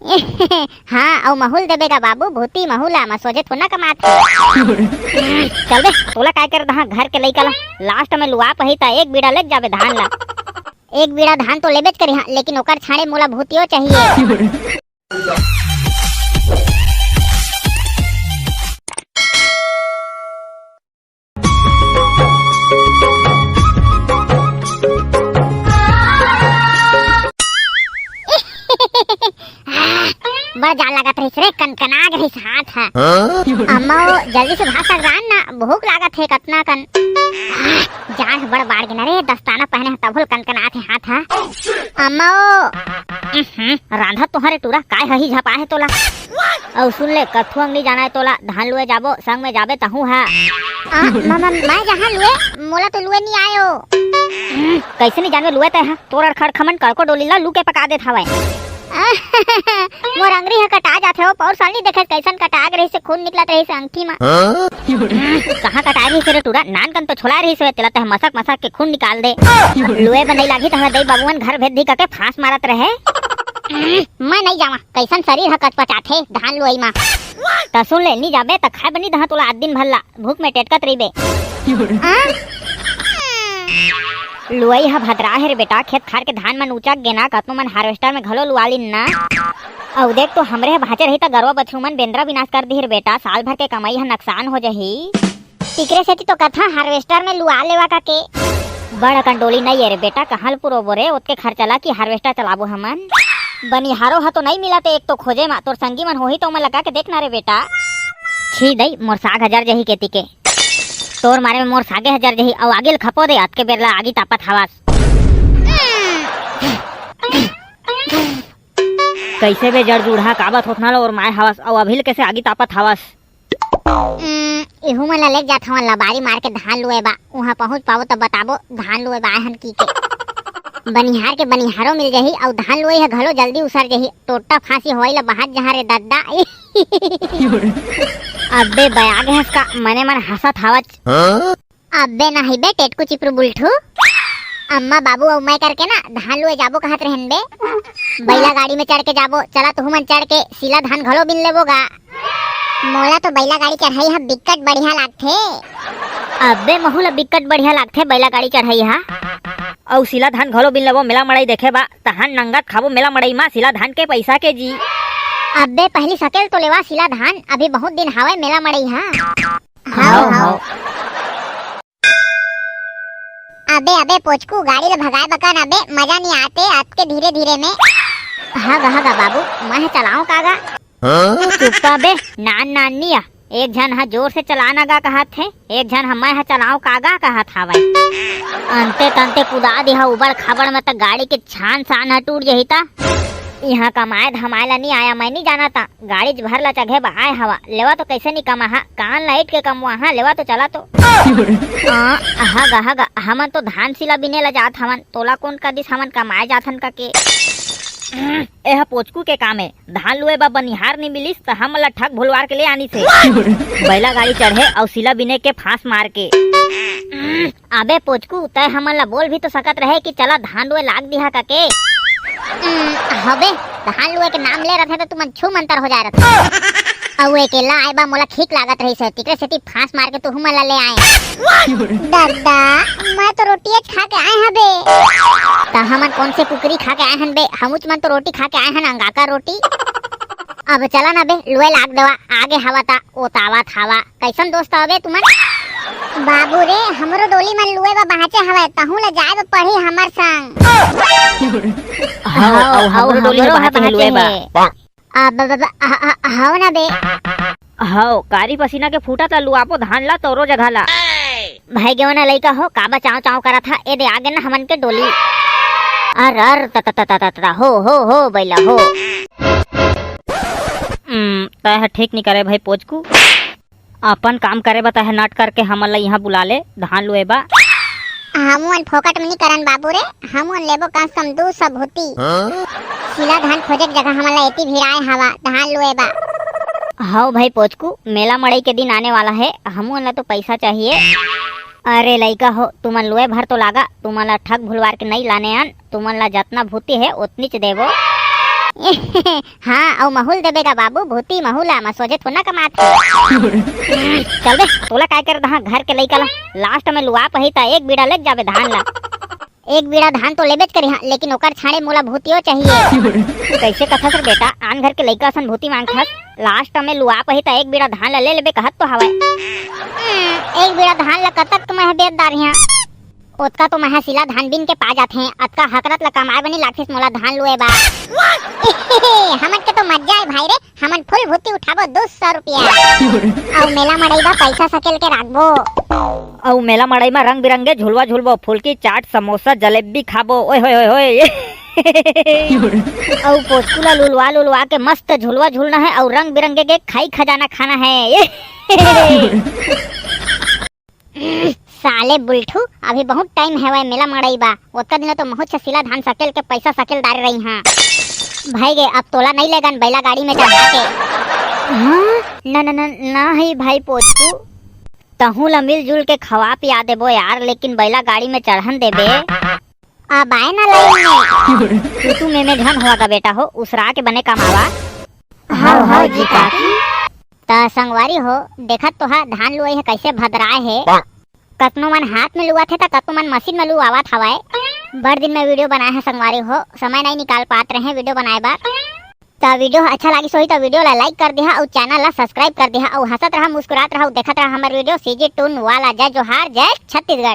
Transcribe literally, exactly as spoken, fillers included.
हाँ, अउ महूं ल देबे गा बाबू, भूती महूं ला, मैं सोझे थोड़ा ना कमात हंव। चल बे, तोला काय कर दहा घर के लइका ला, लास्ट में लुआ पही त एक बीड़ा लेग जाबे धान ला। एक बीड़ा धान तो लेबेच करिहां, लेकिन ओकर छाड़े मोला भूतियो चाहिए। बड़ जाड़ लागत रहिस रे, कनकना गे रहिस हाथ ह। हाँ? अम्मा वो जल्दी से भात साग रांध ना, भूख लागत हे कतना कन। जाड़ ह बड़ बाढ़ गे ना रे, दस्ताना पहने ह तभो ले कनकनात हे हाथ ह। अम्मा वो, उहुं, रांधत तो हंव रे टूरा, काय हही झपाए हे तोला? अउ सुन ले, कथुआ म नी जाना हे तोला, धान लुए जाबो, संग में जाबे तहूं हा। आ, म-, म-, मैं जहां लुए, मोला तो लुए नी आयो। कइसे नी जानबे लुए तैं हा? तोर अरखा अरखा मन कड़को डोली ला लू के पका देत हवय। मोर अंगरी ह कटा जाथे ओ, पौर साल नी देखे कइसन कटा गे रहिस हे, खून निकलत रहिस हे अंगठी म। हाँ? कहां कटा रहिस हे रे टूरा? नान कन तो छोला रहिस हे, तेला तैं मसक मसक के खून निकाल दे। लुए बर नइ लागही त हमर दई बाबू मन घर भेज दिही कके फांस मारत रहे। मैं नइ जावां, कइसन सरीर ह कचपचाथे धान लुवई म। त सुन ले, नी जाबे त खाए बर नी दहां तोला आध दिन भर ला, भूख में टेटकत रहिबे। आ? लुवई ह भदरा हे रे बेटा, खेत खार के धान मन उचक गे ना, कतनो मन harvester में घलो लुवा लिन ना। अउ देख तो हमरे ह बांचे रही त गरवा बछरू मन बेंदरा विनाश कर दिही रे बेटा, साल भर के कमई ह नकसान हो जही। तिकरे सेती तो कथंव harvester में लुवा लेवा कके। बड़ अकन डोली नइ ए रे बेटा, कहां ले पुरोबो रे ओतके खर्चा ला कि harvester चलाबो हमन? बनिहारो ह तो नइ मिलत ए एक तो खोजे म, तोर संगी मन होही त ओमन लगा के देख ना रे बेटा। छी दई, मोर साग ह जर जही केती के। तोर मारे में मोर सागे ह जर जही, अउ आगी ल खपो दे, अतके बेर ला आगी तापत हवस। कइसे बे जड़ जूड़हा, काबर थोथना ल ओरमाए हवस, अउ अभी ले कइसे आगी तापत हवस? उम, इहू मन ला लेग जात हवन लबारी मार के धान लुए बा। उहां पहुंच पाबो त बताबो धान लुए बा आए हन की के। बनिहार के बनिहारो मिल जही अउ धान लुए ह घलो जल्दी उसर जही। टोट्टा फांसी होई ला बहात जहां रे दद्दा। अबे बया गे हस का, मने मन हंसत हवच। हाँ? अबे नहीं बे टेटकू चिपरू बुलठू, अम्मा बाबू अउ मैं करके ना धान लुए जाबो कहत रहेन बे। बैला गाड़ी में चढ़ के जाबो, चला तुहू मन चढ़ के सीला धान घलो बिन लेबो गा। मोला तो बैला गाड़ी चढ़ई ह बिकट बढ़िया लागथे। अबे महू ला बिकट बढ़िया लागथे बैला गाड़ी चढ़ई ह। अउ सीला धान घलो बिन लेबो, मेला मड़ई देखे बा, तहान नंगत खाबो मेला मड़ई मा सीला धान के पइसा के जी। अबे पहली सकेल तो लेवा सीला धान, अभी बहुत दिन हावय मेला मड़ई ह। हव, हव, हव। हव। अबे, अबे, पोचकू, गाड़ी ल भगाए बका न बे, मजा नी आते, अतके धीरे-धीरे में। हगा, हगा बाबू, मैं ह चलाऊं का गा? हाँ? चुप्पा बे, नान नान नी आ। एक झन ह जोर से चला न गा कहत हे, एक झन ह मैं ह चलाऊं का गा कहत हावय। अंते तंते कुदा दिहा उबड़ खाबड़ में त गाड़ी के छान सान ह टूट जही त। इहां कमाए धमाए ला नी आया, मैं नी जाना त। गाड़ी भर ला चघे बर आए हवा, लेवा तो कइसे नी कमाहा, कान ला ईट के कमवाहा, लेवा तो चला तो। आ, हगा, हगा, हमन तो धान सीला बिने ला जात हवन, तोला कोन कदिस हमन कमाए जाथन कके? एह पोचकू के काम ए, धान लुए बर बनिहार नी मिलिस त हमन ला ठग भुलवार के ले आनिस हे। बैला गाड़ी चढ़े अउ सीला बिने के फांस मार के। अबे पोचकू, तैं हमन ला बोल भी तो सकत रहे कि चला धान लुए लाग दिहा कके। उम, हबे, धान लुए के नाम ले रथे त तुमन छू मंतर हो जाए रथे। अउ अकेला आए बा मोला ठीक लागत रहिस हे, तिकरे सेती फांस मार के तुहू मन ला ले आए। दद्दा, मैं तो रोटियेच खा के आए हबे। त हमन कोन से कुकरी खा के आए हन बे? हमुच मन तो रोटी खा के आए हन, अंगाकर रोटी। अब चला ना बे, लुए लाग देवा, आगे हवा ता, ओतावत हवा। कइसन दोस्त हवे तुमन? बाबू रे, हमरो डोली मन लुए बर बांचे हवय, तहूं ले जाए बर पड़ही हमर संग। हव, हव, अउ हमरो डोली ह हमरो ह बांचे हे बांचे लुए हे। बर। आ, ब-, ब-, ब-, ह-, ह-, हव ना बे। हव, कारी पसीना के फूटा त लुआबो धान ला तोरो जगह ला। भाई गेवना लइका हो, काबर चांव चांव करत हा? ए दे आगे ना हमन के डोली। अर, अर, त, त, हो, हो, हो, बैला हो। उम, तैं ह ठीक नी करे भाई पोचकू। अपन काम करे बर तैं ह नट करके हमन ला इहां बुला ले, धान लुए बर। हमू मन फोकट में नी करन बाबू रे, हमू मन लेबो कम से कम दू सौ भूती। हाँ? सीला धान खोजे के जगह हमन ला एती भिड़ाए हवा, धान लुए बर। हव भाई पोचकू, मेला मड़ई के दिन आने वाला हे, हमू मन ला तो पइसा चाहिए। अरे लइका हो, तुमन लुए भर तो लागा, तुमन ला ठग भुलवार के नइ लाने अन, तुमन ला जतना भूती हे ओतनीच देबो। हाँ, अउ महूल देबे गा बाबू, भूती महूला म सोझे थोना कमात हे। चल बे, तोला काय कर दहा घर के लइका ला, लास्ट में लुआ पही त एक बीड़ा लेग जाबे धान ला। एक बीड़ा धान तो लेबेच करिहा, लेकिन ओकर छाड़े मोला भूतियो चाहिए। कइसे कथस रे बेटा, आन घर के लइका असन भूती मांगथस? लास्ट में लुआ पही त एक बीड़ा धान ला ले लेबे कहत तो हवय। हम्म, एक बीड़ा धान ला कतक मैं बेच डारिहा? ओतका तो मैं सिला धान बीन के पा जाथे, अतका हकरत ला कमाए बनी लागथिस मोला धान लुए बर। हमन के तो मजा आए भाई रे, हमन फुल भूती उठाबो दू सौ रुपया। अउ मेला मड़ई बर पैसा सकेल के राखबो। अउ मेला मड़ई म रंग बिरंगे झुलवा झुलबो, फुलकी, चाट, समोसा, जलेबी खाबो। ओए होए होए होए। अउ पोचकू ला लुलवा लुलवा के मस्त झुलवा झुलना हे अउ रंग बिरंगे के खाई खजाना खाना हे। साले बुल्ठू, अभी बहुत टाइम हवय मेला मड़ई बा। ओतका दिन तो महूच सिला धान सकेल के पैसा सकेल डारे रही हाँ। भाई गे, अब तोला नहीं लेगन बैला गाड़ी में चढ़ा के। हाँ? ना, ना, ना, ना है भाई पोचकू। तहूँ ला मिलजुल के खवा पिया देबो यार, लेकिन बैला गाड़ी में चढ़न देबे। अब आए ना लाइन में। तू, तू में, में झन होवा गा बेटा हो, उसरा के बने कमावा। हव, हव जी काकी। त संगवारी हो, देखत तो हा धान लुवई ह कइसे भदराए हे। कतनो मन हाथ में लुवत हे त कतनो मन मशीन में लुवावत हवय। बड़ दिन में वीडियो बनाए हे संगवारी हो, समय नहीं निकाल पात रहे वीडियो बनाए बर। त वीडियो अच्छा लागिस होही त वीडियो ला लाइक कर दिहा अउ चैनल ला सब्सक्राइब कर दिहा अउ हंसत रहा, मुस्कुरात रहा अउ देखत रहा हमर वीडियो सीजी टून वाला। जय जोहार, जय छत्तीसगढ़।